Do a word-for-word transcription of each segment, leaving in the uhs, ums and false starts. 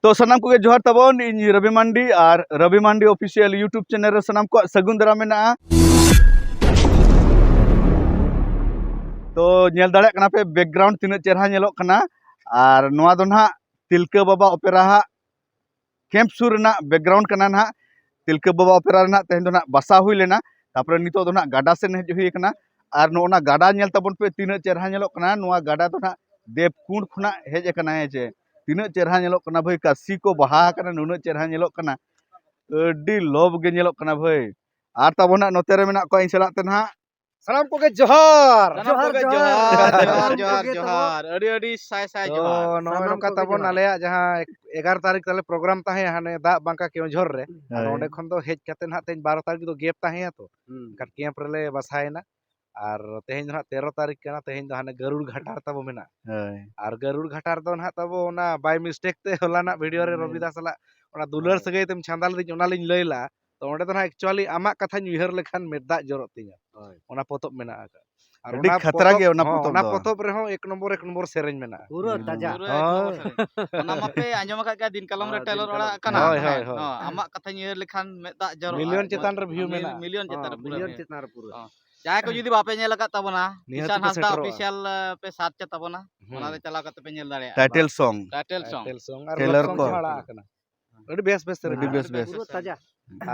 ᱛᱚ ᱥᱟᱱᱟᱢ ᱠᱚᱜᱮ ᱡᱚᱦᱟᱨ ᱛᱟᱵᱚᱱ, ᱤᱧ ᱨᱚᱵᱤ ᱢᱟᱱᱰᱤ ᱟᱨ ᱨᱚᱵᱤ ᱢᱟᱱᱰᱤ ᱚᱯᱷᱤᱥᱤᱭᱟᱞ YouTube ᱪᱮᱱᱮᱞ ᱨᱮ ᱥᱟᱱᱟᱢ ᱠᱚᱣᱟᱜ ᱥᱟᱹᱜᱩᱱ ᱫᱟᱨᱟᱢ ᱢᱮᱱᱟᱜᱼᱟ᱾ ᱛᱚ ᱧᱮᱞ ᱫᱟᱲᱮᱭᱟᱜ ᱠᱟᱱᱟ ᱯᱮ ᱵᱮᱠᱜᱨᱟᱣᱩᱱᱰ ᱛᱤᱱᱟᱹᱜ ᱪᱮᱦᱨᱟ ᱧᱮᱞᱚᱜ ᱠᱟᱱᱟ, ᱟᱨ ᱱᱚᱣᱟ ᱫᱚ ᱱᱟᱦᱟᱜ ᱛᱤᱞᱠᱟᱹ ᱵᱟᱵᱟ ᱚᱯᱮᱨᱟ ᱦᱟᱜ ᱠᱮᱢᱯ ᱥᱩᱨ ᱨᱮᱱᱟᱜ ᱵᱮᱠᱜᱨᱟᱣᱩᱱᱰ ᱠᱟᱱᱟ ᱱᱟᱦᱟᱜ᱾ ᱛᱤᱞᱠᱟᱹ ᱵᱟᱵᱟ ᱚᱯᱮᱨᱟ ᱨᱮ ᱱᱟᱦᱟᱜ ᱛᱮᱦᱮᱧ ᱫᱚ ᱱᱟᱦᱟᱜ ᱵᱟᱥᱟ ᱦᱩᱭ ᱞᱮᱱᱟ, ᱛᱟᱨᱯᱚᱨᱮ ᱱᱤᱛᱚᱜ ᱫᱚ ᱱᱟᱦᱟᱜ ᱜᱟᱰᱟ ᱥᱮᱱ ᱦᱮᱡ ᱦᱩᱭ ᱟᱠᱟᱱᱟ᱾ ᱟᱨ ᱱᱚᱜᱼᱚ ᱱᱟ ᱜᱟᱰᱟ ᱧᱮᱞ ᱛᱟᱵᱚᱱ ᱯᱮ ᱛᱤᱱᱟᱹᱜ ᱪᱮᱦᱨᱟ ᱧᱮᱞᱚᱜ ᱠᱟᱱᱟ᱾ ᱱᱚᱣᱟ ᱜᱟᱰᱟ ᱫᱚ ᱱᱟᱦᱟᱜ ᱫᱮᱵᱽᱠᱩᱸᱰ ᱠᱷᱚᱱᱟᱜ ᱦᱮᱡ ᱟᱠᱟᱱᱟ, ᱦᱮᱸ ᱪᱮ? ᱛᱤᱱᱟᱹᱜ ᱪᱮᱦᱨᱟ ᱧᱮᱞᱚᱜ ᱠᱟᱱᱟ ᱵᱷᱟᱹᱭ, ᱠᱟᱥᱤ ᱠᱚ ᱵᱟᱦᱟ ᱟᱠᱟᱱᱟ, ᱱᱩᱱᱟᱹᱜ ᱪᱮᱦᱨᱟ ᱧᱮᱞᱚᱜ ᱠᱟᱱᱟ, ᱟᱹᱰᱤ ᱞᱚᱵᱽ ᱜᱮ ᱧᱮᱞᱚᱜ ᱠᱟᱱᱟ ᱵᱷᱟᱹᱭ᱾ ᱟᱨ ᱛᱟᱵᱚᱱ ᱱᱟᱦᱟᱜ ᱱᱚᱛᱮ ᱨᱮ ᱢᱮᱱᱟᱜ ᱠᱚᱣᱟ ᱤᱧ ᱥᱟᱞᱟᱜ ᱛᱮ ᱱᱟᱦᱟᱜ᱾ ᱥᱟᱱᱟᱢ ᱠᱚᱜᱮ ᱡᱚᱦᱟᱨ᱾ ᱥᱟᱱᱟᱢ ᱠᱚᱜᱮ ᱡᱚᱦᱟᱨ, ᱡᱚᱦᱟᱨ, ᱡᱚᱦᱟᱨ, ᱡᱚᱦᱟᱨ᱾ ᱟᱹᱰᱤ, ᱟᱹᱰᱤ ᱥᱟᱭ, ᱥᱟᱭ ᱛᱚ, ᱡᱚᱦᱟᱨ᱾ ᱱᱚᱜᱼᱚᱭ ᱥᱟᱱᱟᱢ ᱱᱚᱝᱠᱟ ᱠᱚᱜᱮ ᱛᱟᱵᱚᱱ ᱡᱚᱦᱟᱨ᱾ ᱟᱞᱮᱭᱟᱜ ᱡᱟᱦᱟᱸ ᱮᱜᱟᱨᱚ ᱛᱟᱹᱨᱤᱠᱷ ᱛᱟᱞᱮ ᱯᱨᱳᱜᱨᱟᱢ ᱛᱟᱦᱮᱸ ᱦᱟᱱᱮ ᱫᱟᱜ ᱵᱟᱝᱠᱟ ᱠᱮᱣᱡᱷᱚᱨ ᱨᱮ, ᱟᱨ ᱦᱳᱭ᱾ ᱚᱸᱰᱮ ᱠᱷᱚᱱ ᱫᱚ ᱦᱮᱡ ᱠᱟᱛᱮ ᱱᱟᱦᱟᱜ ᱛᱮᱦᱮᱧ ᱵᱟᱨᱚ ᱛᱟᱹᱨᱤᱠᱷ ᱫᱚ ᱜᱮᱯ ᱛᱟᱦᱮᱸᱭᱟ ᱛᱚ, ᱦᱩᱸ᱾ ᱮᱱᱠᱷᱟᱱ ᱠᱮᱢᱯ ᱨᱮᱞᱮ ᱵᱟᱥᱟᱭᱮᱱᱟ᱾ ᱟᱨ ᱛᱮᱦᱮᱧ ᱫᱚ ᱱᱟᱦᱟᱜ ᱛᱮᱨᱚ ᱛᱟᱹᱨᱤᱠᱷ ᱠᱟᱱᱟ, ᱛᱮᱦᱮᱧ ᱫᱚ ᱦᱟᱱᱮ ᱜᱟᱹᱨᱩᱲ ᱜᱷᱟᱴᱟ ᱨᱮ ᱛᱟᱵᱚ ᱢᱮᱱᱟᱜᱼᱟ᱾ ᱦᱳᱭ᱾ ᱟᱨ ᱜᱟᱹᱨᱩᱲ ᱜᱷᱟᱴᱟ ᱨᱮᱫᱚ ᱱᱟᱦᱟᱜ ᱛᱟᱵᱚ ᱚᱱᱟ by mistake ᱛᱮ ᱦᱚᱞᱟᱱᱟᱜ ᱵᱷᱤᱰᱤᱭᱳ ᱨᱮ ᱦᱳᱭ᱾ ᱨᱚᱵᱤ ᱫᱟ ᱥᱟᱞᱟᱜ ᱚᱱᱟ ᱫᱩᱞᱟᱹᱲ ᱦᱳᱭ᱾ ᱥᱟᱹᱜᱟᱹᱭ ᱛᱮᱢ ᱪᱷᱟᱸᱫᱟ ᱞᱤᱫᱤᱧ, ᱚᱱᱟᱞᱤᱧ ᱞᱟᱹᱭ ᱞᱟᱜᱼᱟ᱾ ᱛᱚ ᱚᱸᱰᱮ ᱫᱚ ᱱᱟᱦᱟᱜ actually ᱟᱢᱟᱜ ᱠᱟᱛᱷᱟᱧ ᱩᱭᱦᱟᱹᱨ ᱞᱮᱠᱷᱟᱱ ᱢᱮᱫ ᱫᱟᱜ ᱡᱚᱨᱚᱜ ᱛᱤᱧᱟ᱾ ᱦᱳᱭ᱾ ᱚᱱᱟ ᱯᱚᱛᱚᱵ ᱢᱮᱱᱟᱜ ᱟᱠᱟᱫ᱾ ᱟᱨ ᱟᱹᱰᱤ ᱚᱱᱟ ᱠᱷᱟᱛᱨᱟ ᱯᱚᱛᱚᱵ ᱜᱮ ᱚᱱᱟ ᱦᱚᱸ, ᱯᱚᱛᱚᱵ ᱚᱱᱟ ᱫᱚ᱾ ᱯᱚᱛᱚᱵ ᱨᱮᱦᱚᱸ ᱮᱠ ᱱᱚᱢᱵᱚᱨ, ᱮᱠ ᱱᱚᱢᱵᱚᱨ ᱥᱮᱨᱮᱧ ᱢᱮᱱᱟᱜᱼᱟ᱾ ᱯᱩᱨᱟᱹ ᱦᱩᱸ᱾ ᱛᱟᱡᱟ᱾ ᱯᱩᱨᱟᱹ ᱮᱠ ᱱᱚᱢᱵᱚᱨ ᱦᱳᱭ᱾ ᱥᱮᱨᱮᱧ᱾ ᱚᱱᱟ ᱢᱟᱯᱮ ᱟᱸᱡᱚᱢ ᱟᱠᱟᱫ ᱜᱮᱭᱟ, ᱫᱤᱱ ᱠᱟᱞᱚᱢ ᱨᱮ ᱦᱳᱭ, ᱴᱮᱞᱚᱨ ᱫᱤᱱ ᱠᱟᱞᱚᱢ᱾ ᱟᱲᱟᱜ ᱟᱠᱟᱱᱟ᱾ ᱦᱳᱭ, ᱦᱳᱭ, ᱦᱮᱸ, ᱦᱳᱭ᱾ ᱦᱚᱸ, ᱟᱢᱟᱜ ᱠᱟᱛᱷᱟᱧ ᱩᱭᱦᱟᱹᱨ ᱞᱮᱠᱷᱟᱱ ᱢᱮᱫ ᱫᱟᱜ ᱡᱚᱨᱚᱜᱼᱟ᱾ ᱢᱤᱞᱤᱭᱚᱱ ᱪᱮᱛᱟᱱ ᱨᱮ ᱵᱷᱤᱭᱩ ᱢᱤᱞ-, ᱢᱮᱱᱟᱜᱼᱟ᱾ ᱢᱤᱞᱤᱭᱚᱱ ᱪᱮᱛᱟᱱ ᱦᱚᱸ, ᱨᱮ ᱯᱩᱨᱟᱹ ᱢᱤᱞᱤᱭᱚᱱ ᱢᱮᱱᱟᱜᱼᱟ᱾ ᱪᱮᱛᱟᱱ ᱨᱮ ᱯᱩᱨᱟᱹ᱾ ᱦᱚᱸ᱾ ᱡᱟᱦᱟᱸᱭ ᱠᱚ ᱡᱩᱫᱤ ᱵᱟᱯᱮ ᱧᱮᱞ ᱟᱠᱟᱫ ᱛᱟᱵᱚᱱᱟ, ᱱᱤᱦᱟᱹᱛ ᱤᱥᱟᱱ ᱯᱮ ᱦᱟᱸᱥᱫᱟ ᱥᱮᱴᱮᱨᱚᱜᱼᱟ᱾ ᱚᱯᱷᱤᱥᱤᱭᱟᱞ, ᱮ, ᱯᱮ ᱥᱟᱨᱪ ᱛᱟᱵᱚᱱᱟ, ᱦᱩᱸ᱾ ᱚᱱᱟ ᱨᱮ ᱪᱟᱞᱟᱣ ᱠᱟᱛᱮ ᱯᱮ ᱧᱮᱞ ᱫᱟᱲᱮᱭᱟᱜᱼᱟ᱾ ᱴᱟᱭᱴᱮᱞ ᱥᱚᱝ᱾ ᱴᱟᱭᱴᱮᱞ ᱥᱚᱝ᱾ ᱴᱨᱮᱞᱟᱨ ᱟᱨ ᱴᱨᱮᱞᱟᱨ ᱞᱚᱵ ᱥᱚᱝ ᱠᱚ᱾ ᱦᱚᱸ ᱟᱲᱟᱜ ᱟᱠᱟᱱᱟ᱾ ᱟᱹᱰᱤ ᱵᱮᱥ ᱵᱮᱥ ᱟᱹᱰᱤ ᱥᱮᱨᱮᱧ ᱵᱮᱥ ᱢᱮᱱᱟᱜᱼᱟ᱾ ᱵᱮᱥ᱾ ᱯᱩᱨᱟᱹ ᱛᱟᱡᱟ᱾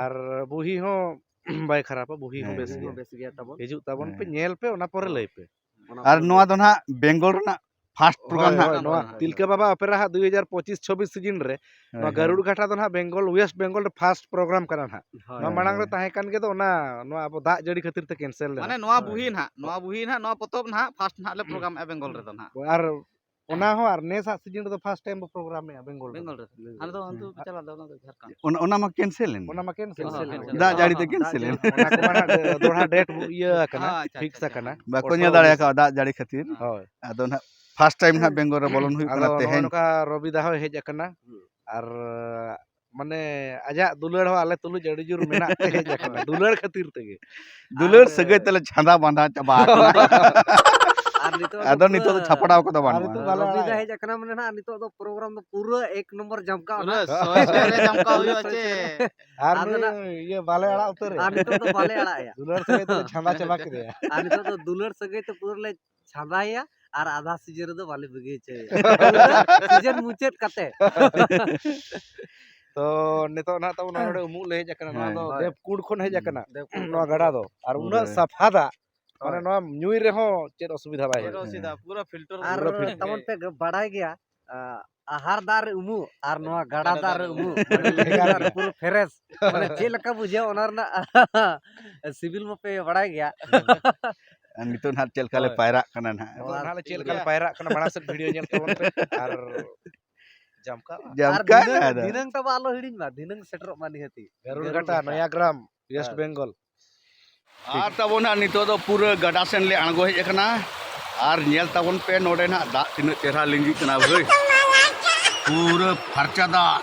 ᱟᱨ ᱵᱩᱦᱤ ᱦᱚᱸ ᱵᱟᱭ ᱠᱷᱟᱨᱟᱯᱟ, ᱵᱩᱦᱤ ᱦᱚᱸ ᱦᱮᱸ, ᱵᱮᱥ ᱦᱮᱸ᱾ ᱜᱮᱭᱟ᱾ ᱵᱮᱥ ᱜᱮᱭᱟ ᱛᱟᱵᱚᱱ᱾ ᱦᱤᱡᱩᱜ ᱛᱟᱵᱚᱱ ᱯᱮ, ᱦᱮᱸ᱾ ᱧᱮᱞ ᱯᱮ, ᱚᱱᱟ ᱯᱚᱨᱮ ᱦᱚᱸ᱾ ᱞᱟᱹᱭ ᱯᱮ᱾ ᱚᱱᱟ ᱟᱨ ᱯᱚᱨᱮ ᱱᱚᱣᱟ ᱞᱟᱹᱭ ᱫᱚ ᱯᱮ᱾ ᱱᱟᱦᱟᱜ ᱵᱮᱝᱜᱚᱞ ᱨᱮᱱᱟᱜ ᱯᱷᱟᱥᱴ ᱯᱨᱳᱜᱨᱟᱢ ᱦᱳᱭ, ᱱᱟᱦᱟᱜ᱾ ᱦᱳᱭ, ᱱᱚᱣᱟ ᱦᱳᱭ᱾ ᱛᱤᱞᱠᱟᱹ ᱵᱟᱵᱟ ᱚᱯᱮᱨᱟ ᱦᱟᱜ ᱫᱩ ᱦᱟᱡᱟᱨ ᱯᱚᱸᱪᱤᱥ ᱪᱷᱚᱵᱵᱤᱥ ᱥᱤᱡᱤᱱ ᱨᱮ ᱦᱳᱭ, ᱱᱚᱣᱟ ᱦᱳᱭ᱾ ᱜᱟᱹᱨᱩᱲ ᱜᱷᱟᱴᱟ ᱫᱚ ᱱᱟᱦᱟᱜ ᱵᱮᱝᱜᱚᱞ, ᱳᱭᱮᱥᱴ ᱵᱮᱝᱜᱚᱞ ᱨᱮ ᱯᱷᱟᱥᱴ ᱯᱨᱳᱜᱨᱟᱢ ᱠᱟᱱᱟ ᱱᱟᱦᱟᱜ᱾ ᱦᱳᱭ, ᱱᱚᱣᱟ ᱦᱳᱭ, ᱢᱟᱲᱟᱝ ᱨᱮ ᱦᱳᱭ᱾ ᱛᱟᱦᱮᱸ ᱠᱟᱱ ᱜᱮ ᱫᱚ ᱚᱱᱟ, ᱱᱚᱣᱟ ᱟᱵᱚ ᱫᱟᱜ ᱡᱟᱹᱲᱤ ᱠᱷᱟᱹᱛᱤᱨ ᱛᱮ ᱠᱮᱱᱥᱮᱞ ᱞᱮᱱᱟ᱾ ᱢᱟᱱᱮ ᱱᱚᱣᱟ ᱦᱳᱭ, ᱵᱩᱦᱤ ᱦᱳᱭ᱾ ᱱᱟᱦᱟᱜ, ᱱᱚᱣᱟ ᱵᱩᱦᱤ ᱱᱟᱦᱟᱜ, ᱱᱚᱣᱟ ᱯᱚᱛᱚᱵ ᱱᱟᱦᱟᱜ ᱯᱷᱟᱥᱴ ᱱᱟᱦᱟᱜ ᱞᱮ ᱯᱨᱳᱜᱨᱟᱢᱮᱜᱼᱟ ᱵᱮᱝᱜᱚᱞ ᱨᱮᱫᱚ ᱱᱟᱦᱟᱜ᱾ ᱟᱨ ᱚᱱᱟ ᱦᱚᱸ ᱟᱨ ᱱᱮᱥᱟᱜ ᱥᱤᱡᱤᱱ ᱨᱮᱫᱚ ᱯᱷᱟᱥᱴ ᱴᱟᱭᱤᱢ ᱵᱚ ᱯᱨᱳᱜᱨᱟᱢᱮᱜᱼᱟ ᱵᱮᱝᱜᱚᱞ ᱨᱮᱫᱚ᱾ ᱵᱮᱝᱜᱚᱞ ᱨᱮᱫᱚ᱾ ᱵᱮᱝᱜᱚᱞ ᱟᱞᱮ ᱫᱚ ᱨᱮᱫᱚ᱾ ᱚᱱᱛᱮ ᱦᱮᱸ᱾ ᱯᱮ ᱪᱟᱞᱟᱜ ᱫᱚ, ᱚᱱᱟ ᱫᱚ ᱡᱷᱟᱲᱠᱷᱚᱸᱰ᱾ ᱚᱱᱟ, ᱚᱱᱟ ᱢᱟ ᱠᱮᱱᱥᱮᱞ ᱮᱱ᱾ ᱚᱱᱟ ᱢᱟ ᱠᱮᱱᱥᱮᱞ ᱦᱚᱸ, ᱮᱱ᱾ ᱠᱮᱱᱥᱮᱞ ᱫᱟᱜ ᱮᱱ᱾ ᱡᱟᱹᱲᱤ ᱛᱮ ᱦᱚᱸ, ᱠᱮᱱᱥᱮᱞ ᱫᱟᱜ ᱮᱱ᱾ ᱡᱟᱹᱲᱤ᱾ ᱚᱱᱟ ᱠᱚᱢᱟ ᱱᱟᱜ ᱫᱚᱦᱲᱟ ᱰᱮᱴ ᱤᱭᱟᱹ ᱟᱠᱟᱱᱟ, ᱟᱪᱪᱷᱟ, ᱯᱷᱤᱠᱥ ᱟᱪᱪᱷᱟ, ᱟᱠᱟᱱᱟ᱾ ᱟᱪᱪᱷᱟ᱾ ᱵᱟᱠᱚ ᱯᱚᱨᱮ ᱧᱮᱞ ᱫᱟᱲᱮ ᱦᱤᱡᱩᱜ᱾ ᱠᱟᱣᱫᱟ ᱫᱟᱜ ᱡᱟᱹᱲᱤ ᱠᱷᱟᱹᱛᱤᱨ᱾ ᱦᱳᱭ᱾ ᱟᱫᱚ ᱱᱟᱜ ᱯᱷᱟᱥᱴ ᱴᱟᱭᱤᱢ ᱱᱟᱜ ᱵᱮᱝᱜᱚᱞ ᱨᱮ ᱵᱚᱞᱚᱱ ᱦᱩᱭᱩᱜ ᱟᱫᱚ ᱠᱟᱱᱟ ᱱᱚᱜᱼᱚ ᱛᱮᱦᱮᱧ᱾ ᱱᱚᱝᱠᱟ ᱨᱚᱵᱤ ᱫᱟ ᱦᱚᱸᱭ ᱦᱮᱡ ᱟᱠᱟᱱᱟ᱾ ᱦᱩᱸ᱾ ᱟᱨ ᱢᱟᱱᱮ ᱟᱡᱟᱜ ᱫᱩᱞᱟᱹᱲ ᱦᱚᱸ ᱟᱞᱮ ᱛᱩᱞᱩᱡ ᱟᱹᱰᱤ ᱡᱳᱨ ᱢᱮᱱᱟᱜ ᱛᱮ ᱦᱮᱡ ᱟᱠᱟᱱᱟ, ᱫᱩᱞᱟᱹᱲ ᱠᱷᱟᱹᱛᱤᱨ ᱛᱮᱜᱮ᱾ ᱫᱩᱞᱟᱹᱲ ᱟᱨ ᱥᱟᱹᱜᱟᱹᱭ ᱛᱮᱞᱮ ᱪᱷᱟᱸᱫᱟ ᱵᱟᱸᱫᱷᱟ ᱪᱟᱵᱟ ᱟᱠᱟᱱᱟ᱾ ᱟᱨ ᱱᱤᱛᱚᱜ ᱫᱚ ᱟᱫᱚ ᱱᱤᱛᱚᱜ ᱫᱚ ᱯᱩᱨᱟᱹ ᱪᱷᱟᱯᱲᱟᱣ ᱠᱚᱫᱚ ᱵᱟᱹᱱᱩᱜᱼᱟ᱾ ᱟᱨ ᱱᱤᱛᱚᱜ ᱵᱟᱞᱮ ᱨᱚᱵᱤ ᱫᱟ ᱟᱲᱟᱜ ᱦᱮᱡ ᱟᱠᱟᱱᱟ ᱢᱟᱱᱮ ᱱᱟᱦᱟᱜ ᱱᱤᱛᱚᱜ ᱫᱚ ᱯᱨᱳᱜᱨᱟᱢ ᱫᱚ ᱯᱩᱨᱟᱹ ᱮᱠ ᱱᱚᱢᱵᱚᱨ ᱡᱟᱢᱠᱟᱣ ᱯᱩᱨᱟᱹ ᱱᱟᱦᱟᱜ᱾ ᱥᱚᱭ ᱥᱚᱭ ᱨᱮ ᱡᱟᱢᱠᱟᱣ ᱦᱩᱭᱩᱜᱼᱟ ᱪᱮ᱾ ᱟᱨ ᱟᱫᱚ ᱱᱩᱭ ᱱᱟᱜ ᱤᱭᱟᱹ ᱵᱟᱞᱮ ᱟᱲᱟᱜ ᱩᱛᱟᱹᱨ ᱨᱮ᱾ ᱟᱨ ᱱᱤᱛᱚᱜ ᱫᱚ ᱵᱟᱞᱮ ᱟᱲᱟᱜ ᱮᱭᱟ᱾ ᱫᱩᱞᱟᱹᱲ ᱥᱟᱹᱜᱟᱹᱭ ᱛᱮᱞᱮ ᱪᱷᱟᱸᱫᱟ ᱪᱟᱵᱟ ᱠᱮᱫᱮᱭᱟ᱾ ᱟᱨ ᱱᱤᱛᱚᱜ ᱫᱚ ᱫᱩᱞᱟᱹᱲ ᱥᱟᱹᱜᱟᱹᱭ ᱛᱮ ᱯᱩᱨᱟᱹ ᱞᱮ ᱪᱷᱟᱸᱫᱟᱭᱟ ᱟᱨ ᱟᱫᱷᱟ ᱥᱤᱡᱤᱱ ᱨᱮᱫᱚ ᱵᱟᱞᱮ ᱵᱟᱹᱜᱤ ᱦᱚᱪᱚᱭᱮᱭᱟ᱾ ᱥᱤᱡᱤᱱ ᱢᱩᱪᱟᱹᱫ ᱠᱟᱛᱮ᱾ ᱛᱚ ᱱᱤᱛᱚᱜ ᱱᱟᱦᱟᱜ ᱛᱟᱵᱚᱱ ᱱᱚᱰᱮ ᱩᱢᱩᱜ ᱞᱮ ᱦᱮᱡ ᱟᱠᱟᱱᱟ᱾ ᱱᱚᱣᱟ ᱦᱮᱸ᱾ ᱫᱚ ᱦᱳᱭ᱾ ᱫᱮᱵᱽᱠᱩᱸᱰ ᱠᱷᱚᱱ ᱦᱮᱡ ᱟᱠᱟᱱᱟ᱾ ᱫᱮᱵᱽᱠᱩᱸᱰ ᱱᱚᱣᱟ ᱠᱷᱚᱱ᱾ ᱜᱟᱰᱟ ᱫᱚ᱾ ᱟᱨ ᱩᱱᱟᱹᱜ ᱯᱩᱨᱟᱹ᱾ ᱥᱟᱯᱷᱟ ᱫᱟᱜ, ᱢᱟᱱᱮ ᱦᱳᱭ᱾ ᱱᱚᱣᱟ ᱧᱩᱭ ᱨᱮᱦᱚᱸ ᱪᱮᱫ ᱚᱥᱩᱵᱤᱫᱷᱟ ᱵᱟᱭ ᱪᱮᱫ ᱦᱩᱭᱩᱜᱼᱟ᱾ ᱚᱥᱩᱵᱤᱫᱷᱟ, ᱯᱩᱨᱟᱹ ᱯᱷᱤᱞᱴᱟᱨ᱾ ᱟᱨ ᱯᱩᱨᱟᱹ ᱯᱷᱤᱞᱴᱟᱨ᱾ ᱛᱟᱵᱚᱱ ᱯᱮ ᱵᱟᱲᱟᱭ ᱜᱮᱭᱟ, ᱟ, ᱟᱦᱟᱨ ᱫᱟᱜ ᱨᱮ ᱩᱢᱩᱜ ᱟᱨ ᱱᱚᱣᱟ ᱜᱟᱰᱟ ᱜᱟᱰᱟ ᱫᱟᱜ ᱫᱟᱜ ᱨᱮ ᱨᱮ ᱩᱢᱩᱜ, ᱩᱢᱩᱜ᱾ ᱢᱟᱱᱮ ᱵᱷᱮᱜᱟᱨ ᱜᱮᱭᱟ᱾ ᱯᱩᱨᱟᱹ ᱯᱷᱮᱨᱮᱥ, ᱢᱟᱱᱮ ᱪᱮᱫ ᱞᱮᱠᱟ ᱵᱩᱡᱷᱟᱹᱜᱼᱟ ᱚᱱᱟ ᱨᱮᱱᱟᱜ ᱥᱤᱵᱤᱞ ᱢᱟᱯᱮ ᱵᱟᱲᱟᱭ ᱜᱮᱭᱟ᱾ ᱟᱨ ᱱᱤᱛᱚᱜ ᱱᱟᱦᱟᱜ ᱪᱮᱫ ᱞᱮᱠᱟ ᱞᱮ ᱦᱳᱭ᱾ ᱯᱟᱭᱨᱟᱜ ᱠᱟᱱᱟ ᱱᱟᱦᱟᱜ᱾ ᱱᱤᱛᱚᱜ ᱱᱟᱦᱟᱜ ᱞᱮ ᱪᱮᱫ ᱞᱮᱠᱟ ᱞᱮ ᱯᱟᱭᱨᱟᱜ ᱠᱟᱱᱟ, ᱢᱟᱲᱟᱝ ᱥᱮᱫ ᱵᱷᱤᱰᱤᱭᱳ ᱧᱮᱞ ᱛᱟᱵᱚᱱ ᱯᱮ᱾ ᱟᱨ ᱡᱟᱢᱠᱟ᱾ ᱟᱨ ᱡᱟᱢᱠᱟ ᱫᱷᱤᱱᱟᱹᱝ, ᱟᱫᱚ᱾ ᱫᱷᱤᱱᱟᱹᱝ ᱛᱟᱵᱚ ᱟᱞᱚ ᱦᱤᱲᱤᱧ ᱢᱟ, ᱫᱷᱤᱱᱟᱹᱝ ᱥᱮᱴᱮᱨᱚᱜ ᱢᱟ ᱱᱤᱦᱟᱹᱛᱤ᱾ ᱜᱟᱹᱨᱩᱲ ᱜᱟᱹᱨᱩᱲ ᱜᱷᱟᱴᱟ, ᱜᱷᱟᱴᱟ᱾ ᱱᱚᱭᱟᱜᱨᱟᱢ, ᱣᱮᱥᱴ ᱦᱮᱸ᱾ ᱵᱮᱝᱜᱚᱞ᱾ ᱟᱨ ᱛᱟᱵᱚᱱ ᱦᱟᱸᱜ ᱱᱤᱛᱚᱜ ᱫᱚ ᱯᱩᱨᱟᱹ ᱜᱟᱰᱟ ᱥᱮᱱ ᱞᱮ ᱟᱬᱜᱚ ᱦᱮᱡ ᱟᱠᱟᱱᱟ᱾ ᱟᱨ ᱧᱮᱞ ᱛᱟᱵᱚᱱ ᱯᱮ ᱱᱚᱰᱮ ᱱᱟᱜ ᱫᱟᱜ ᱛᱤᱱᱟᱹᱜ ᱪᱮᱦᱨᱟ ᱞᱤᱸᱜᱤᱜ ᱠᱟᱱᱟ ᱵᱷᱟᱹᱭ, ᱯᱩᱨᱟᱹ ᱯᱷᱟᱨᱪᱟ ᱫᱟᱜ᱾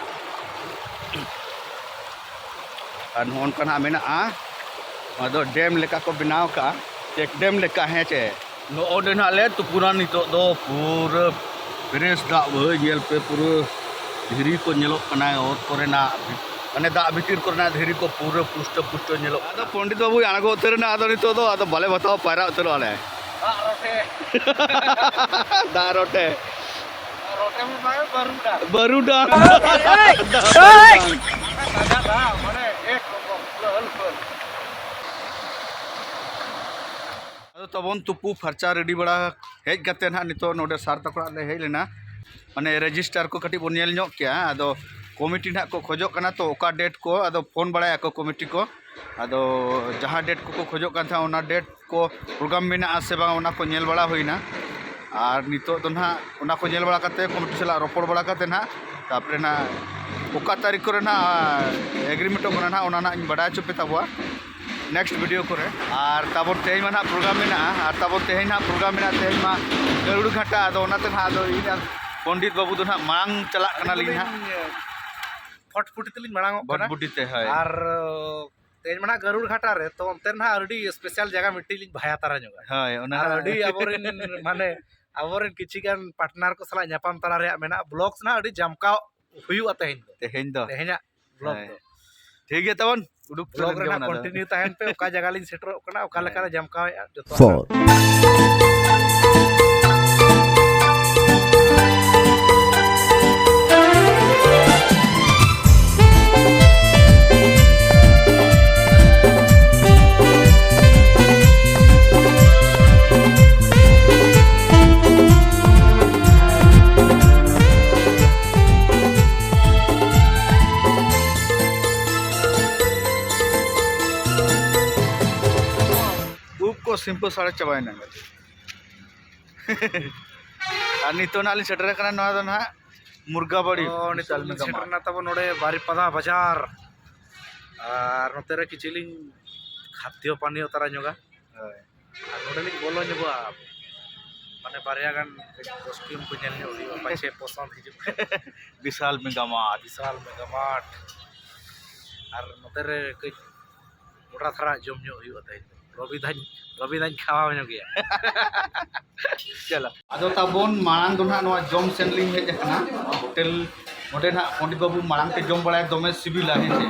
ᱟᱨ ᱱᱚᱜᱼᱚ ᱱᱚᱝᱠᱟ ᱱᱟᱜ ᱢᱮᱱᱟᱜᱼᱟ᱾ ᱱᱚᱣᱟ ᱫᱚ ᱰᱮᱢ ᱞᱮᱠᱟ ᱠᱚ ᱵᱮᱱᱟᱣ ᱠᱟᱜᱼᱟ, ᱪᱮᱠ ᱰᱮᱢ ᱞᱮᱠᱟ, ᱦᱮᱸ ᱪᱮ? ᱱᱚᱜᱼᱚ ᱱᱚᱰᱮ ᱱᱟᱜ ᱞᱮ ᱛᱩᱯᱩᱱᱟ ᱱᱤᱛᱚᱜ ᱫᱚ᱾ ᱯᱩᱨᱟᱹ ᱯᱷᱨᱮᱥ ᱫᱟᱜ ᱵᱷᱟᱹᱭ, ᱧᱮᱞ ᱯᱮ, ᱯᱩᱨᱟᱹ ᱫᱷᱤᱨᱤ ᱠᱚ ᱧᱮᱞᱚᱜ ᱠᱟᱱᱟ ᱚᱛ ᱠᱚᱨᱮᱱᱟᱜ, ᱢᱟᱱᱮ ᱫᱟᱜ ᱵᱷᱤᱛᱤᱨ ᱠᱚᱨᱮᱱᱟᱜ ᱫᱷᱤᱨᱤ ᱠᱚ ᱯᱩᱨᱟᱹ ᱯᱩᱥᱴᱟᱹ ᱯᱩᱥᱴᱟᱹ ᱧᱮᱞᱚᱜ ᱠᱟᱱᱟ᱾ ᱟᱫᱚ ᱯᱚᱱᱰᱤᱛ ᱵᱟᱹᱵᱩᱭ ᱟᱬᱜᱚ ᱩᱛᱟᱹᱨ ᱮᱱᱟ, ᱟᱫᱚ ᱱᱤᱛᱚᱜ ᱫᱚ ᱟᱫᱚ ᱵᱟᱞᱮ ᱵᱟᱛᱟᱣᱟ, ᱯᱟᱭᱨᱟ ᱩᱛᱟᱹᱨᱚᱜ ᱟᱞᱮ᱾ ᱫᱟᱜ ᱨᱚᱴᱮ᱾ ᱫᱟᱜ ᱨᱚᱴᱮ᱾ ᱨᱚᱴᱮ ᱢᱟ ᱵᱟᱝ, ᱵᱟᱹᱨᱩᱰᱟᱝ᱾ ᱵᱟᱹᱨᱩᱰᱟᱝ᱾ ᱮᱭ! ᱮᱭ! ᱛᱟᱡᱟ ᱫᱟᱜ, ᱢᱟᱱᱮ ᱮᱠ ᱱᱚᱢᱵᱚᱨ, ᱯᱩᱨᱟᱹ ᱦᱟᱹᱞ ᱯᱷᱟᱹᱞ᱾ ᱟᱫᱚ ᱛᱟᱵᱚᱱ ᱛᱩᱯᱩ ᱯᱷᱟᱨᱪᱟ ᱨᱮᱰᱤ ᱵᱟᱲᱟ ᱦᱮᱡ ᱠᱟᱛᱮ ᱱᱟᱦᱟᱜ ᱱᱤᱛᱚᱜ ᱱᱚᱰᱮ ᱥᱟᱨ ᱛᱟᱠᱚ ᱚᱲᱟᱜ ᱞᱮ ᱦᱮᱡ ᱞᱮᱱᱟ᱾ ᱢᱟᱱᱮ ᱨᱮᱡᱤᱥᱴᱟᱨ ᱠᱚ ᱠᱟᱹᱴᱤᱡ ᱵᱚᱱ ᱧᱮᱞ ᱧᱚᱜ ᱠᱮᱜᱼᱟ᱾ ᱟᱫᱚ ᱠᱚᱢᱤᱴᱤ ᱱᱟᱦᱟᱜ ᱠᱚ ᱠᱷᱚᱡᱚᱜ ᱠᱟᱱᱟ, ᱛᱚ ᱚᱠᱟ ᱰᱮᱴ ᱠᱚ, ᱟᱫᱚ ᱯᱷᱳᱱ ᱵᱟᱲᱟᱭᱟᱠᱚ ᱠᱚᱢᱤᱴᱤ ᱠᱚ᱾ ᱟᱫᱚ ᱡᱟᱦᱟᱸ ᱰᱮᱴ ᱠᱚᱠᱚ ᱠᱷᱚᱡᱚᱜ ᱠᱟᱱ ᱛᱟᱦᱮᱸᱫ, ᱚᱱᱟ ᱰᱮᱴ ᱠᱚ ᱯᱨᱳᱜᱨᱟᱢ ᱢᱮᱱᱟᱜᱼᱟ ᱥᱮ ᱵᱟᱝ, ᱚᱱᱟ ᱠᱚ ᱧᱮᱞ ᱵᱟᱲᱟ ᱦᱩᱭᱱᱟ᱾ ᱟᱨ ᱱᱤᱛᱚᱜ ᱫᱚ ᱱᱟᱦᱟᱜ ᱚᱱᱟ ᱠᱚ ᱧᱮᱞ ᱵᱟᱲᱟ ᱠᱟᱛᱮ, ᱠᱚᱢᱤᱴᱤ ᱥᱟᱞᱟᱜ ᱨᱚᱯᱚᱲ ᱵᱟᱲᱟ ᱠᱟᱛᱮ ᱱᱟᱦᱟᱜ, ᱛᱟᱨᱯᱚᱨᱮ ᱱᱟᱦᱟᱜ ᱚᱠᱟ ᱛᱟᱹᱨᱤᱠᱷ ᱠᱚᱨᱮ ᱱᱟᱦᱟᱜ ᱮᱜᱽᱨᱤᱢᱮᱱᱴᱚᱜ ᱠᱟᱱᱟ ᱱᱟᱦᱟᱜ, ᱚᱱᱟ ᱱᱟᱦᱟᱜ ᱤᱧ ᱵᱟᱰᱟᱭ ᱦᱚᱪᱚ ᱯᱮ ᱛᱟᱵᱚᱣᱟ ᱱᱮᱠᱥᱴ ᱵᱷᱤᱰᱤᱭᱳ ᱠᱚᱨᱮ᱾ ᱟᱨ ᱛᱟᱵᱚᱱ ᱛᱮᱦᱮᱧ ᱢᱟ ᱱᱟᱦᱟᱜ ᱯᱨᱳᱜᱨᱟᱢ ᱢᱮᱱᱟᱜᱼᱟ, ᱟᱨ ᱛᱟᱵᱚᱱ ᱛᱮᱦᱮᱧ ᱱᱟᱦᱟᱜ ᱯᱨᱳᱜᱨᱟᱢ ᱢᱮᱱᱟᱜᱼᱟ, ᱛᱮᱦᱮᱧ ᱢᱟ ᱜᱟᱹᱨᱩᱲ ᱜᱷᱟᱴᱟ᱾ ᱟᱫᱚ ᱚᱱᱟᱛᱮ ᱱᱟᱦᱟᱜ ᱟᱫᱚ ᱤᱧ ᱟᱨ ᱯᱚᱱᱰᱤᱛ ᱵᱟᱹᱵᱩ ᱫᱚ ᱱᱟᱦᱟᱜ ᱢᱟᱲᱟᱝ ᱪᱟᱞᱟᱜ ᱠᱟᱱᱟᱞᱤᱧ ᱱᱟᱦᱟᱜ᱾ ᱯᱷᱚᱴᱯᱷᱩᱴᱤ ᱛᱮᱞᱤᱧ ᱢᱟᱲᱟᱝᱚᱜ ᱠᱟᱱᱟ᱾ ᱵᱷᱚᱴᱵᱷᱩᱴᱤ ᱛᱮ, ᱦᱳᱭ᱾ ᱟᱨ ᱛᱮᱦᱮᱧ ᱢᱟ ᱱᱟᱦᱟᱜ ᱜᱟᱹᱨᱩᱲ ᱜᱷᱟᱴᱟ ᱨᱮ, ᱛᱚ ᱚᱱᱛᱮ ᱱᱟᱦᱟᱜ ᱟᱹᱰᱤ special ᱡᱟᱭᱜᱟ ᱢᱤᱫᱴᱤᱡ ᱞᱤᱧ ᱵᱷᱟᱭᱟ ᱛᱟᱨᱟ ᱧᱚᱜᱟ᱾ ᱦᱳᱭ, ᱚᱱᱟ ᱟᱨ ᱦᱟᱸᱜ ᱟᱹᱰᱤ ᱟᱵᱚᱨᱮᱱ ᱢᱟᱱᱮ ᱟᱵᱚᱨᱮᱱ ᱠᱤᱪᱷᱤ ᱜᱟᱱ partner ᱠᱚ ᱥᱟᱞᱟᱜ ᱧᱟᱯᱟᱢ ᱛᱟᱨᱟ ᱨᱮᱭᱟᱜ ᱢᱮᱱᱟᱜᱼᱟ᱾ Vlogs ᱱᱟᱦᱟᱜ ᱟᱹᱰᱤ ᱡᱟᱢᱠᱟᱣ ᱦᱩᱭᱩᱜᱼᱟ ᱛᱮᱦᱮᱧ ᱫᱚ᱾ ᱛᱮᱦᱮᱧ ᱫᱚ᱾ ᱛᱮᱦᱮᱧᱟᱜ vlog ᱦᱳᱭ᱾ ᱫᱚ᱾ ᱴᱷᱤᱠ ᱜᱮᱭᱟ, ᱛᱟᱵᱚᱱ ᱩᱰᱩᱠ ᱯᱷᱤᱞᱢ ᱨᱮ ᱜᱮ ᱱᱟᱦᱟᱜ ᱚᱱᱟ ᱫᱚ᱾ Continue ᱛᱟᱦᱮᱱ ᱯᱮ, ᱚᱠᱟ ᱡᱟᱭᱜᱟ ᱞᱤᱧ ᱥᱮᱴᱮᱨᱚᱜ ᱠᱟᱱᱟ, ᱚᱠᱟ ᱦᱮᱸ᱾ ᱞᱮᱠᱟ ᱞᱮ ᱡᱟᱢᱠᱟᱣᱮᱫᱼᱟ, ᱡᱚᱛᱚ᱾ Four. ᱩᱵ ᱠᱚ ᱥᱤᱢᱯᱟᱹ ᱥᱟᱲᱮ ᱪᱟᱵᱟᱭᱮᱱᱟ᱾ ᱟᱨ ᱱᱤᱛᱚᱜ ᱱᱟᱦᱟᱜ ᱞᱤᱧ ᱥᱮᱴᱮᱨ ᱟᱠᱟᱱᱟ ᱱᱚᱣᱟ ᱫᱚ ᱱᱟᱦᱟᱜ ᱢᱩᱨᱜᱟᱵᱟᱲᱤ ᱛᱚ, ᱱᱤᱛᱚᱜ ᱵᱤᱥᱟᱞ ᱞᱤᱧ ᱢᱮᱜᱟ ᱥᱮᱴᱮᱨ ᱢᱟᱨᱴ᱾ ᱮᱱᱟ ᱛᱟᱵᱚᱱ ᱱᱚᱰᱮ ᱵᱟᱨᱤᱯᱟᱫᱟ ᱵᱟᱡᱟᱨ᱾ ᱟᱨ ᱱᱚᱛᱮ ᱨᱮ ᱠᱤᱪᱷᱩ ᱞᱤᱧ ᱠᱷᱟᱫᱽᱭᱚ ᱯᱟᱱᱤᱭᱚ ᱛᱟᱨᱟ ᱧᱚᱜᱟ᱾ ᱦᱳᱭ᱾ ᱟᱨ ᱱᱚᱰᱮ ᱞᱤᱧ ᱵᱚᱞᱚ ᱧᱚᱜᱚᱜᱼᱟ, ᱢᱟᱱᱮ ᱵᱟᱨᱭᱟ ᱜᱟᱱ costume ᱠᱚ ᱧᱮᱞ ᱧᱚᱜ ᱦᱩᱭᱩᱜᱼᱟ, ᱯᱟᱪᱷᱮ ᱯᱚᱥᱚᱸᱫ ᱦᱤᱡᱩᱜ ᱠᱷᱟᱱ᱾ ᱵᱤᱥᱟᱞ ᱢᱮᱜᱟ ᱢᱟᱨᱴ᱾ ᱵᱤᱥᱟᱞ ᱢᱮᱜᱟ ᱢᱟᱨᱴ᱾ ᱟᱨ ᱱᱚᱛᱮ ᱨᱮ ᱠᱟᱹᱡ ᱢᱚᱴᱟ ᱫᱷᱟᱨᱟ ᱡᱚᱢ ᱧᱚᱜ ᱦᱩᱭᱩᱜᱼᱟ ᱛᱮᱦᱮᱧ ᱫᱚ᱾ ᱨᱚᱵᱤ ᱫᱟᱧ, ᱨᱚᱵᱤ ᱫᱟᱧ ᱠᱷᱟᱣᱟᱣ ᱧᱚᱜᱮᱭᱟ᱾ ᱪᱚᱞᱚ᱾ ᱟᱫᱚ ᱛᱟᱵᱚᱱ ᱢᱟᱲᱟᱝ ᱫᱚ ᱱᱟᱦᱟᱜ ᱱᱚᱣᱟ ᱡᱚᱢ ᱥᱮᱱ ᱞᱤᱧ ᱦᱮᱡ ᱟᱠᱟᱱᱟ, ᱦᱳᱴᱮᱞ᱾ ᱱᱚᱰᱮ ᱱᱟᱦᱟᱜ ᱯᱚᱱᱰᱤᱛ ᱵᱟᱹᱵᱩ ᱢᱟᱲᱟᱝ ᱛᱮ ᱡᱚᱢ ᱵᱟᱲᱟᱭᱟ, ᱫᱚᱢᱮ ᱥᱤᱵᱤᱞᱟ, ᱦᱮᱸ ᱪᱮ?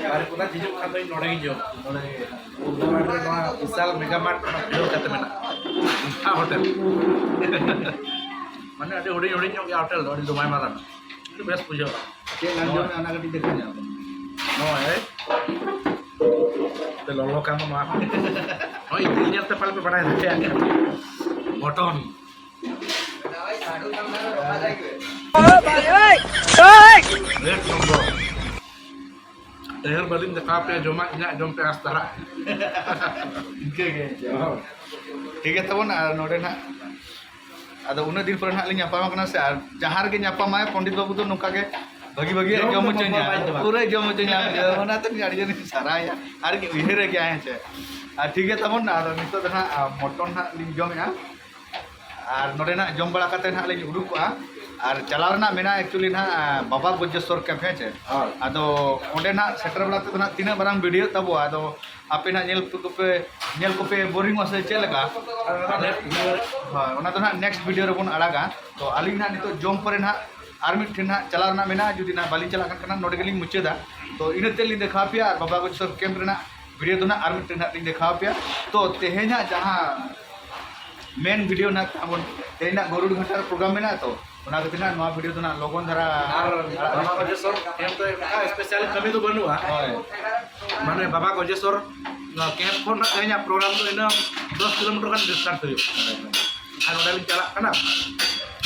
ᱵᱟᱨᱤᱯᱟᱫᱟ ᱡᱷᱤᱡᱚᱜ ᱠᱷᱟᱱ ᱫᱚ ᱤᱧ ᱱᱚᱰᱮ ᱜᱤᱧ ᱡᱚᱢᱟ᱾ ᱱᱚᱰᱮ ᱜᱮ᱾ ᱱᱚᱣᱟ ᱵᱤᱥᱟᱞ ᱢᱮᱜᱟ ᱢᱟᱨᱴ ᱠᱷᱚᱱᱟᱜ ᱠᱷᱩᱞᱟᱹᱣ ᱠᱟᱛᱮ ᱢᱮᱱᱟᱜᱼᱟ᱾ ᱦᱳᱴᱮᱞ᱾ ᱢᱟᱱᱮ ᱟᱹᱰᱤ ᱦᱩᱰᱤᱧ ᱦᱩᱰᱤᱧ ᱧᱚᱜ ᱜᱮᱭᱟ ᱦᱳᱴᱮᱞ ᱫᱚ, ᱟᱹᱰᱤ ᱫᱚ ᱵᱟᱭ ᱢᱟᱨᱟᱝᱟ᱾ ᱟᱹᱰᱤ ᱵᱮᱥ ᱵᱩᱡᱷᱟᱹᱜᱼᱟ᱾ ᱪᱮᱫ ᱞᱟᱝ ᱡᱚᱢᱮᱫᱼᱟ, ᱚᱱᱟ ᱠᱟᱹᱴᱤᱡ ᱫᱮᱠᱷᱟᱣ ᱧᱚᱜ ᱢᱮ᱾ ᱱᱚᱜᱼᱚᱭ᱾ ᱯᱮ ᱞᱚᱞᱚ ᱠᱟᱱ ᱫᱚ ᱱᱚᱣᱟ ᱦᱚᱸ᱾ ᱱᱚᱜᱼᱚᱭ ᱤᱛᱤᱞ ᱧᱮᱞ ᱛᱮ ᱯᱟᱞᱮ ᱯᱮ ᱵᱟᱲᱟᱭ ᱫᱟᱲᱮᱭᱟᱜ ᱜᱮᱭᱟ᱾ ᱢᱚᱴᱚᱱ᱾ Rate number. ᱰᱷᱮᱨ ᱵᱟᱹᱞᱤᱧ ᱫᱮᱠᱷᱟᱣ ᱯᱮᱭᱟ ᱡᱚᱢᱟᱜ, ᱤᱧᱟᱹᱜ ᱡᱚᱢ ᱯᱮ ᱟᱸᱥ ᱫᱷᱟᱨᱟ᱾ ᱤᱱᱠᱟᱹ ᱜᱮ᱾ ᱦᱳᱭ᱾ ᱴᱷᱤᱠ ᱜᱮᱭᱟ ᱛᱟᱵᱚᱱ, ᱟᱨ ᱱᱚᱰᱮ ᱱᱟᱜ ᱟᱫᱚ ᱩᱱᱟᱹᱜ ᱫᱤᱱ ᱯᱚᱨᱮ ᱱᱟᱦᱟᱜ ᱞᱤᱧ ᱧᱟᱯᱟᱢ ᱠᱟᱱᱟ ᱥᱮ, ᱟᱨ ᱡᱟᱦᱟᱸ ᱨᱮᱜᱮ ᱧᱟᱯᱟᱢᱟᱭ ᱯᱚᱱᱰᱤᱛ ᱵᱟᱹᱵᱩ ᱫᱚ ᱱᱚᱝᱠᱟ ᱜᱮ ᱵᱷᱟᱹᱜᱤ ᱵᱷᱟᱹᱜᱤ ᱡᱚᱢ ᱡᱚᱢ ᱫᱚ ᱦᱚᱪᱚᱧᱟ, ᱵᱟᱭ ᱪᱟᱵᱟᱜᱼᱟ᱾ ᱯᱩᱨᱟᱹ ᱡᱚᱢ ᱦᱚᱪᱚᱧᱟ᱾ ᱚᱱᱟᱛᱮ ᱟᱹᱰᱤ ᱡᱳᱨ ᱤᱧ ᱥᱟᱨᱦᱟᱣᱮᱭᱟ ᱟᱨ ᱤᱧ ᱩᱭᱦᱟᱹᱨᱮ ᱜᱮᱭᱟ, ᱦᱮᱸ ᱪᱮ᱾ ᱟᱨ ᱴᱷᱤᱠ ᱜᱮᱭᱟ ᱛᱟᱵᱚᱱ, ᱟᱨ ᱱᱤᱛᱚᱜ ᱫᱚ ᱱᱟᱦᱟᱜ ᱢᱚᱴᱚᱱ ᱱᱟᱦᱟᱜ ᱞᱤᱧ ᱡᱚᱢᱮᱜᱼᱟ, ᱟᱨ ᱱᱚᱰᱮ ᱱᱟᱦᱟᱜ ᱡᱚᱢ ᱵᱟᱲᱟ ᱠᱟᱛᱮ ᱱᱟᱦᱟᱜ ᱞᱤᱧ ᱩᱰᱩᱠᱚᱜᱼᱟ᱾ ᱟᱨ ᱪᱟᱞᱟᱣ ᱨᱮᱱᱟᱜ ᱢᱮᱱᱟᱜᱼᱟ actually ᱱᱟᱦᱟᱜ ᱵᱟᱵᱟ ᱜᱚᱡᱮᱥᱚᱨ ᱠᱮᱢᱯ, ᱦᱮᱸ ᱪᱮ? ᱦᱳᱭ᱾ ᱟᱫᱚ ᱚᱸᱰᱮ ᱱᱟᱦᱟᱜ ᱥᱮᱴᱮᱨ ᱵᱟᱲᱟ ᱛᱮᱫᱚ ᱱᱟᱦᱟᱜ ᱛᱤᱱᱟᱹᱜ ᱢᱟᱨᱟᱝ ᱵᱷᱤᱰᱤᱭᱳ ᱛᱟᱵᱚ, ᱟᱫᱚ ᱟᱯᱮ ᱱᱟᱦᱟᱜ ᱧᱮᱞ ᱠᱚᱯᱮ, ᱧᱮᱞ ᱠᱚᱯᱮ ᱵᱳᱨᱤᱝᱚᱜᱼᱟ ᱥᱮ ᱪᱮᱫ ᱞᱮᱠᱟ? ᱦᱳᱭ, ᱚᱱᱟ ᱫᱚ ᱱᱟᱦᱟᱜ ᱱᱮᱠᱥᱴ ᱵᱷᱤᱰᱤᱭᱳ ᱨᱮᱵᱚᱱ ᱟᱲᱟᱜᱟ᱾ ᱛᱚ ᱟᱹᱞᱤᱧ ᱱᱟᱦᱟᱜ ᱱᱤᱛᱚᱜ ᱡᱚᱢ ᱯᱚᱨᱮ ᱱᱟᱦᱟᱜ ᱟᱨ ᱢᱤᱫ ᱴᱷᱮᱱ ᱱᱟᱦᱟᱜ ᱪᱟᱞᱟᱣ ᱨᱮᱱᱟᱜ ᱢᱮᱱᱟᱜᱼᱟ, ᱡᱩᱫᱤ ᱱᱟᱦᱟᱜ ᱵᱟᱹᱞᱤᱧ ᱪᱟᱞᱟᱜ ᱠᱟᱱ ᱠᱷᱟᱱ ᱱᱚᱰᱮ ᱜᱮᱞᱤᱧ ᱢᱩᱪᱟᱹᱫᱟ᱾ ᱛᱚ ᱤᱱᱟᱹ ᱛᱮᱫ ᱞᱤᱧ ᱫᱮᱠᱷᱟᱣ ᱯᱮᱭᱟ, ᱟᱨ ᱵᱟᱵᱟ ᱜᱚᱡᱮᱥᱚᱨ ᱠᱮᱢᱯ ᱨᱮᱱᱟᱜ ᱵᱷᱤᱰᱤᱭᱳ ᱫᱚ ᱱᱟᱦᱟᱜ ᱟᱨ ᱢᱤᱫᱴᱮᱱ ᱱᱟᱦᱟᱜ ᱞᱤᱧ ᱫᱮᱠᱷᱟᱣ ᱯᱮᱭᱟ᱾ ᱛᱚ ᱛᱮᱦᱮᱧᱟᱜ ᱡᱟᱦᱟᱸ ᱢᱮᱱ ᱵᱷᱤᱰᱤᱭᱳ ᱱᱟᱦᱟᱜ ᱛᱟᱵᱚᱱ, ᱛᱮᱦᱮᱧᱟᱜ ᱜᱚᱨᱩᱰ ᱜᱷᱟᱴᱟ ᱨᱮ ᱯᱨᱳᱜᱨᱟᱢ ᱢᱮᱱᱟᱜᱼᱟ, ᱛᱚ ᱚᱱᱟ ᱠᱷᱟᱹᱛᱤᱨ ᱱᱟᱦᱟᱜ ᱱᱚᱣᱟ ᱵᱷᱤᱰᱤᱭᱳ ᱫᱚ ᱱᱟᱦᱟᱜ ᱞᱚᱜᱚᱱ ᱫᱷᱟᱨᱟ ᱟᱨ ᱟᱲᱟᱜ ᱵᱟᱵᱟ ᱦᱩᱭᱩᱜ ᱜᱚᱡᱮᱥᱚᱨ ᱠᱮᱢᱯ ᱫᱚ ᱮᱴᱟᱜ ᱥᱯᱮᱥᱟᱞ ᱠᱟᱹᱢᱤ ᱫᱚ ᱵᱟᱹᱱᱩᱜᱼᱟ᱾ ᱦᱳᱭ᱾ ᱢᱟᱱᱮ ᱵᱟᱵᱟ ᱜᱚᱡᱮᱥᱚᱨ ᱱᱚᱣᱟ ᱠᱮᱢᱯ ᱠᱷᱚᱱ ᱱᱟᱜ ᱛᱮᱦᱮᱧᱟᱜ ᱯᱨᱳᱜᱨᱟᱢ ᱫᱚ ᱤᱱᱟᱹ ᱫᱚᱥ ᱠᱤᱞᱳᱢᱤᱴᱟᱨ ᱜᱟᱱ ᱰᱤᱥᱴᱮᱱᱥ ᱦᱩᱭᱩᱜᱼᱟ᱾ ᱟᱨ ᱱᱚᱰᱮ ᱞᱤᱧ ᱪᱟᱞᱟᱜ ᱠᱟᱱᱟ,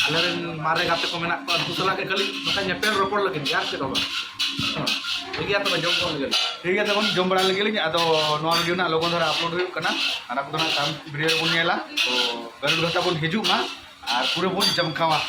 ᱟᱞᱮᱨᱮᱱ ᱢᱟᱨᱮ ᱜᱟᱛᱮ ᱠᱚ ᱢᱮᱱᱟᱜ ᱠᱚᱣᱟ, ᱩᱱᱠᱩ ᱥᱟᱞᱟᱜ ᱜᱮ ᱠᱷᱟᱹᱞᱤ ᱱᱚᱝᱠᱟ ᱧᱮᱯᱮᱞ ᱨᱚᱯᱚᱲ ᱞᱟᱹᱜᱤᱫ ᱜᱮ, ᱟᱨ ᱪᱮᱫ ᱦᱚᱸ ᱵᱟᱝ᱾ ᱦᱮᱸ, ᱴᱷᱤᱠ ᱜᱮᱭᱟ, ᱛᱚᱵᱮ ᱡᱚᱢ ᱠᱚ ᱞᱟᱹᱜᱤᱫ᱾ ᱴᱷᱤᱠ ᱜᱮᱭᱟ, ᱛᱚᱵᱮ ᱡᱚᱢ ᱵᱟᱲᱟ ᱞᱮᱜᱮ ᱞᱤᱧ, ᱟᱫᱚ ᱱᱚᱣᱟ ᱵᱷᱤᱰᱤᱭᱳ ᱱᱟᱜ ᱞᱚᱜᱚᱱ ᱫᱷᱟᱨᱟ ᱟᱯᱞᱳᱰ ᱦᱩᱭᱩᱜ ᱠᱟᱱᱟ, ᱚᱱᱟ ᱠᱚᱫᱚ ᱱᱟᱜ ᱛᱟᱭᱚᱢ ᱵᱷᱤᱰᱤᱭᱳ ᱨᱮᱵᱚᱱ ᱧᱮᱞᱟ᱾ ᱛᱚ ᱜᱟᱹᱨᱩᱰ ᱜᱷᱟᱴᱟ ᱵᱚᱱ ᱦᱤᱡᱩᱜ ᱢᱟ ᱟᱨ ᱯᱩᱨᱟᱹ ᱵᱚᱱ ᱡᱚᱢᱠᱟᱣᱟ᱾